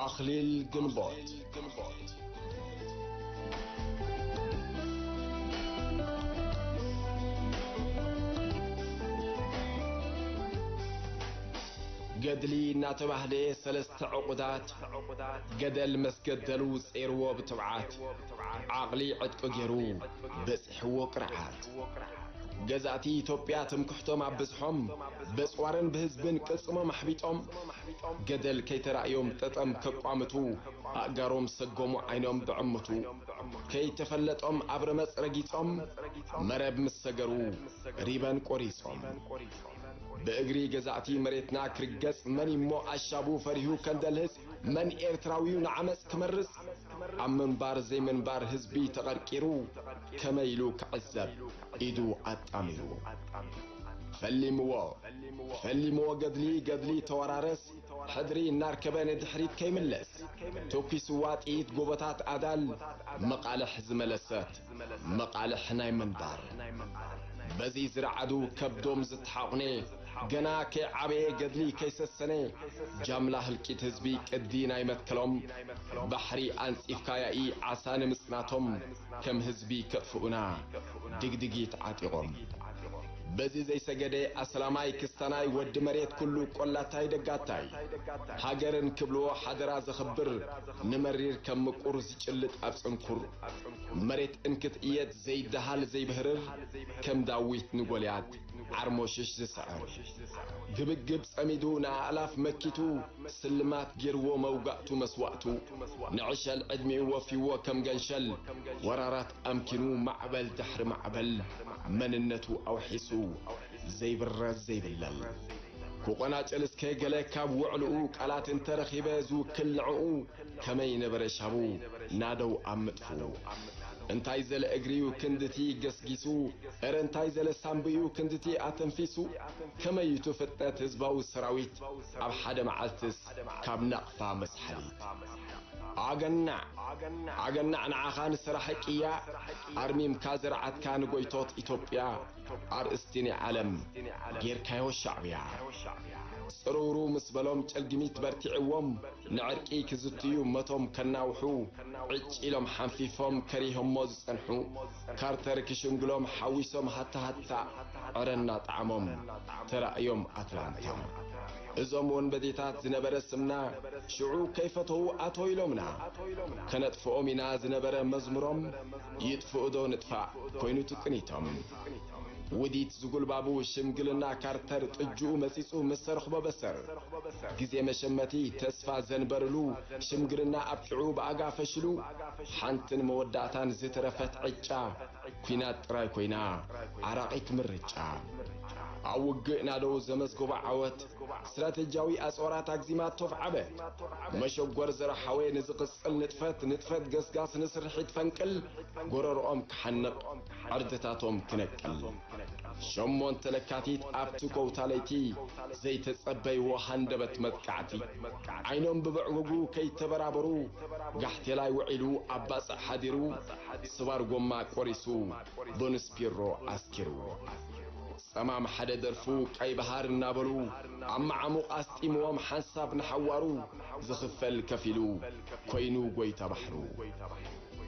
ኣኽሊል ግንቦት። ገድሊ እናተባህለ ሰለስተ ዕቑዳት፣ ገደል መስገደሉ ጸይርዎ ብትብዓት፣ ዓቕሊ ዕጥቂ ገይሩ በጺሕዎ ቅርዓት። ገዛእቲ ኢትዮጵያ ትምክሕቶም ኣብዝሖም፣ በጽዋርን ብህዝብን ቅልጽሞም ኣሕቢጦም፣ ገደል ከይተራእዮም ጠጠም ከቋምቱ፣ ኣእጋሮም ሰጎሙ ዓይኖም ብዕምቱ። ከይተፈለጦም ኣብ ረመጽ ረጊጾም፣ መረብ ምስ ሰገሩ ሪበን ቆሪጾም። ብእግሪ ገዛእቲ መሬትና ክርገጽ መን እሞ ኣሻቡ ፈሪሁ ከንደልህጽ፣ መን ኤርትራዊዩ ንዓመጽ ክመርጽ፣ ኣብ ምንባር ዘይምንባር ህዝቢ ተቐርቂሩ፣ ከመይ ኢሉ ክዕዘብ ኢዱ ኣጣሚሩ። ፈሊምዎ፣ ፈሊምዎ ገድሊ፣ ገድሊ ተወራረስ፣ ሕድሪ እናርከበ ንድሕሪት ከይምለስ፣ ተኲስዋ ጥይት ጎቦታት ኣዳል፣ መቓልሕ ዝመለሰት፣ መቓልሕ ናይ ምንባር። በዚ ዝረዓዱ ከብዶም ዝተሓቑነ፣ ገና ከይዓበየ ገድሊ ከይሰሰነ፣ ጃምላ ህልቂት ህዝቢ ቅዲ ናይ መትከሎም፣ ባሕሪ ኣንጺፍካ ያኢ ዓሳ ንምጽናቶም፣ ከም ህዝቢ ከጥፍኡና ድግድጊት ዓጢቖም። በዚ ዘይሰገደ ኣስላማይ ክስታናይ ወዲ መሬት ኩሉ ቆላታይ ደጋታይ፣ ሃገርን ክብልዎ ሓደራ ዘኽብር፣ ንመሪር ከም ምቁር ዝጭልጥ ኣብ ጽንኩር መሬት እንክትእየት ዘይደሃል ዘይብህርር፣ ከም ዳዊት ንጎልያድ ዓርሞሽሽ ዝስዕር። ግብግብ ጸሚዱ ንኣእላፍ መኪቱ፣ ስልማት ጌርዎ መውጋእቱ መስዋእቱ። ንዕሸል ዕድሚኡ ወፊዎ ከም ገንሸል፣ ወራራት ኣምኪኑ ማዕበል ድሕሪ ማዕበል፣ መንነቱ ኣውሒሱ ዘይብረዝ ዘይብለል። ክቆናጨል እስከ ገለ ካብ ውዕልኡ፣ ቃላት እንተረኺበ ዝውክል ንዕኡ፣ ከመይ ነበረ ሻቡ ናደው ኣብ ምጥፍኡ። እንታይ ዘለ እግሪዩ ክንድቲ ገስጊሱ፣ እረ እንታይ ዘለ ሳምብዩ ክንድቲ ኣተንፊሱ። ከመይ እዩ ፍጥነት ህዝባዊ ሰራዊት ኣብ ሓደ መዓልትስ ካብ ናቕፋ መስሓሊት። ኣገናዕ ኣገናዕ ንዓኻ ንስራሕ ቅያ፣ ኣርሚምካ ዘርዓትካ ንጎይቶት ኢትዮጵያ፣ ኣርእስቲ ናይ ዓለም ጌርካዮ ሻዕብያ። ጽርውሩ ምስ በሎም ጭልግሚት በርቲዕዎም፣ ንዕርቂ ክዝትዩ መቶም ከናውሑ፣ ዕጭ ኢሎም ሓንፊፎም ከሪሆሞ ዝጸንሑ፣ ካርተር ክሽንግሎም ሓዊሶም ሃታ ሃታ፣ ዕረ እናጠዓሞም ተራእዮም ኣትላንታ። እዞም ወንበዴታት ዝነበረ ስምና፣ ሽዑ ከይፈተዉ ኣቶ ኢሎምና። ከነጥፍኦም ኢና ዝነበረ መዝሙሮም፣ ይጥፍኡ ዶ ንጥፋእ ኮይኑ ትቅኒቶም። ውዲት ዝጉልባቡ ሽምግልና ካርተር ጥጅኡ መጺጹ ምስ ተረኽቦ በሰር። ግዜ መሸመቲ ተስፋ ዘንበርሉ ሽምግልና ኣብቂዑ ብኣጋ ፈሽሉ። ሓንትን መወዳእታን ዝተረፈት ዕጫ ኲናት ጥራይ ኮይና ዓራቒት ምርጫ። ኣብ ውግእ ናደው ዘመዝገቦ ዓወት ስትራተጂያዊ ኣጽዋራት ኣግዚማ ቶፍ ዓበት። መሸጎር ዘርሓወ ንዝቕጽል ንጥፈት፣ ንጥፈት ገስጋስ ንስርሒት ፈንቅል፣ ጎረርኦም ክሓንቕ፣ ዕርድታቶም ክነቅል። ሸሞንተ ለካቲት ኣብቲ ጎውታ ለይቲ ዘይተጸበይዎ ሃንደበት መጥቃዕቲ። ዓይኖም ብብዕጉጉ ከይተበራበሩ፣ ጋሕቴላይ ውዒሉ ኣብ ባጽዕ ሓዲሩ፣ ስባር ጎማ ቆሪሱ፣ ቦንስፒሮ ኣስኪሩ። ጸማም ሓደ ደርፉ ቀይ ባሃር እናበሉ፣ ኣብ መዓሙቕ ኣስጢምዎም ሓንሳብ ንሓዋሩ፣ ዝኽፈል ከፊሉ ኮይኑ ጎይታ ባሕሩ።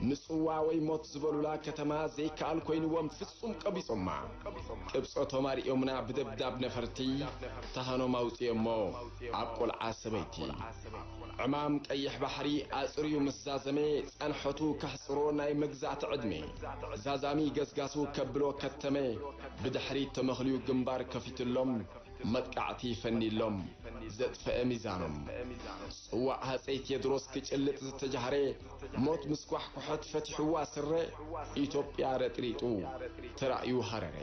ምጽዋ ወይ ሞት ዝበሉላ ከተማ ዘይከኣል ኮይንዎም ፍጹም ቀቢጾማ። ቅብጸቶም ኣርእዮምና ብደብዳብ ነፈርቲ፣ ታህኖም ኣውጽኦሞ ኣብ ቆልዓ ሰበይቲ። ዕማም ቀይሕ ባሕሪ ኣጽርዩ ምስ ዛዘመ፣ ጸንሖቱ ከሕጽሮ ናይ መግዛእቲ ዕድመ። ዛዛሚ ገስጋሱ ከብሎ ከተመ፣ ብድሕሪት ተመኽልዩ ግንባር ከፊትሎም፣ መጥቃዕቲ ፈኒሎም፣ ዘጥፈአ ሚዛኖም። ጽዋዕ ሃጸይ ቴድሮስ ክጭልጥ ዝተጃህረ፣ ሞት ምስ ኳሕኩሖት ፈቲሕዋ ስረ፣ ኢትዮጵያ ረጥሪጡ ተራእዩ ሃረረ።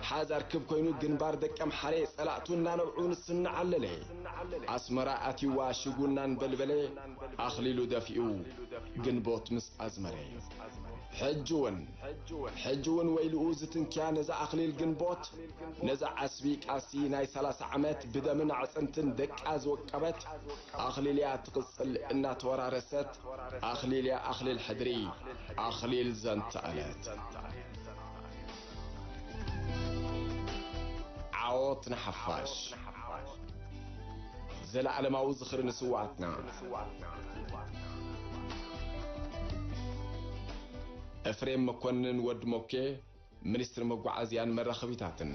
ሓዝ ኣርክብ ኮይኑ ግንባር ደቀምሓረ፣ ጸላእቱ እናነብዑ ንሱ እናዓለለ። ኣስመራ ኣትዩዋ ሽጉ እናንበልበለ፣ ኣኽሊሉ ደፊኡ ግንቦት ምስ ኣዝመረ። ሕጂ እውን፣ ሕጂ እውን ወይልኡ ዝትንክያ ነዛ ኣኽሊል ግንቦት፣ ነዛ ዓስቢ ቃልሲ ናይ ሰላሳ ዓመት ብደምን ኣዕጽምትን ደቃ ዝወቀበት ኣኽሊል እያ ትቕጽል እናተወራረሰት፣ ኣኽሊል እያ ኣኽሊል ሕድሪ፣ ኣኽሊል ዘንተ ዕለት። ዓወት ንሓፋሽ። ዘለዓለማዊ ዝኽሪ ንስውኣትና። ኤፍሬም መኮንን ወዲ ሞኬ፣ ሚኒስትሪ መጓዓዝያን መራኸቢታትን።